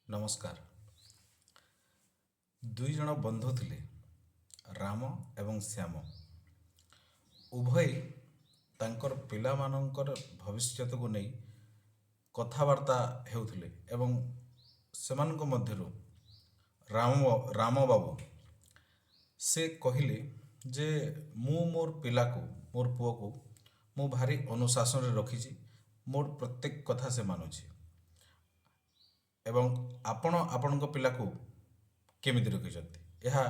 ନମସ୍କାର। ଦୁଇ ଜଣ ବନ୍ଧୁ ଥିଲେ, ରାମ ଏବଂ ଶ୍ୟାମ। ଉଭୟେ ତାଙ୍କର ପିଲାମାନଙ୍କର ଭବିଷ୍ୟତକୁ ନେଇ କଥାବାର୍ତ୍ତା ହେଉଥିଲେ ଏବଂ ସେମାନଙ୍କ ମଧ୍ୟରୁ ରାମ ବାବୁ ସେ କହିଲେ ଯେ ମୁଁ ମୋର ପିଲାକୁ, ମୋର ପୁଅକୁ ମୁଁ ଭାରି ଅନୁଶାସନରେ ରଖିଛି। ମୋର ପ୍ରତ୍ୟେକ କଥା ସେ ମାନୁଛି ଏବଂ ଆପଣ ଆପଣଙ୍କ ପିଲାକୁ କେମିତି ରଖିଛନ୍ତି? ଏହା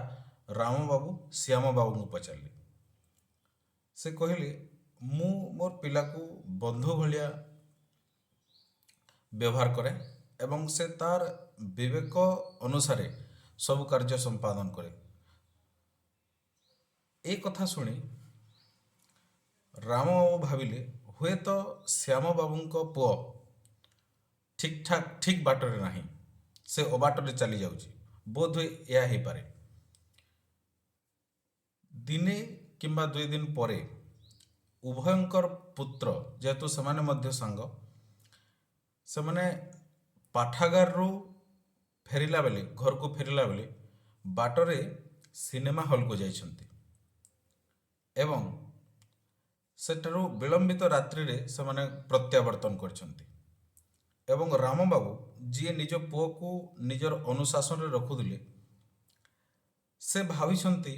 ରାମ ବାବୁ ଶ୍ୟାମ ବାବୁଙ୍କୁ ପଚାରିଲେ। ସେ କହିଲେ, ମୁଁ ମୋର ପିଲାକୁ ବନ୍ଧୁ ଭଳିଆ ବ୍ୟବହାର କରେ ଏବଂ ସେ ତାର ବିବେକ ଅନୁସାରେ ସବୁ କାର୍ଯ୍ୟ ସମ୍ପାଦନ କରେ। ଏ କଥା ଶୁଣି ରାମ ବାବୁ ଭାବିଲେ, ହୁଏତ ଶ୍ୟାମ ବାବୁଙ୍କ ପୁଅ ଠିକ୍ ଠାକ୍ ଠିକ୍ ବାଟରେ ନାହିଁ, ସେ ଅବାଟରେ ଚାଲି ଯାଉଛି। ବୋଧହୁଏ ଏହା ହେଇପାରେ। ଦିନେ କିମ୍ବା 2 ଦିନ ପରେ ଉଭୟଙ୍କର ପୁତ୍ର, ଯେହେତୁ ସେମାନେ ମଧ୍ୟ ସାଙ୍ଗ, ସେମାନେ ପାଠାଗାରରୁ ଫେରିଲା ବେଳେ, ଘରକୁ ଫେରିଲା ବେଳେ ବାଟରେ ସିନେମା ହଲକୁ ଯାଇଛନ୍ତି ଏବଂ ସେଠାରୁ ବିଳମ୍ବିତ ରାତ୍ରିରେ ସେମାନେ ପ୍ରତ୍ୟାବର୍ତ୍ତନ କରିଛନ୍ତି। ଏବଂ ରାମବାବୁ, ଯିଏ ନିଜ ପୁଅକୁ ନିଜର ଅନୁଶାସନରେ ରଖୁଥିଲେ, ସେ ଭାବିଛନ୍ତି,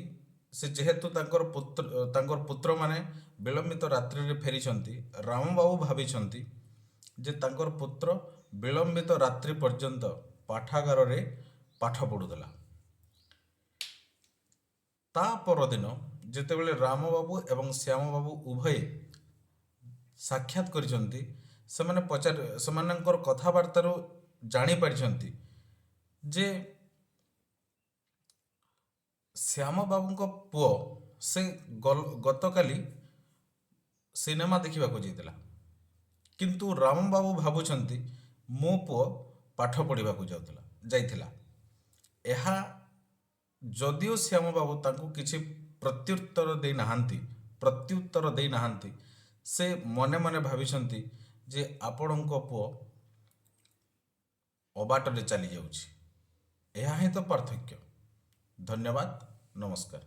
ସେ ଯେହେତୁ ତାଙ୍କର ପୁତ୍ରମାନେ ବିଳମ୍ବିତ ରାତ୍ରିରେ ଫେରିଛନ୍ତି, ରାମବାବୁ ଭାବିଛନ୍ତି ଯେ ତାଙ୍କର ପୁତ୍ର ବିଳମ୍ବିତ ରାତ୍ରି ପର୍ଯ୍ୟନ୍ତ ପାଠାଗାରରେ ପାଠ ପଢ଼ୁଥିଲା। ତା ପରଦିନ ଯେତେବେଳେ ରାମବାବୁ ଏବଂ ଶ୍ୟାମବାବୁ ଉଭୟେ ସାକ୍ଷାତ କରିଛନ୍ତି, ସେମାନେ ସେମାନଙ୍କର କଥାବାର୍ତ୍ତାରୁ ଜାଣିପାରିଛନ୍ତି ଯେ ଶ୍ୟାମବାବୁଙ୍କ ପୁଅ ସେ ଗତକାଲି ସିନେମା ଦେଖିବାକୁ ଯାଇଥିଲା, କିନ୍ତୁ ରାମବାବୁ ଭାବୁଛନ୍ତି ମୋ ପୁଅ ପାଠ ପଢ଼ିବାକୁ ଯାଇଥିଲା। ଏହା ଯଦିଓ ଶ୍ୟାମବାବୁ ତାଙ୍କୁ କିଛି ପ୍ରତ୍ୟୁତ୍ତର ଦେଇନାହାନ୍ତି, ସେ ମନେ ମନେ ଭାବିଛନ୍ତି ଯେ ଆପଣଙ୍କ ପୁଅ ଅବାଟରେ ଚାଲିଯାଉଛି। ଏହା ହିଁ ତ ପାର୍ଥକ୍ୟ। ଧନ୍ୟବାଦ, ନମସ୍କାର।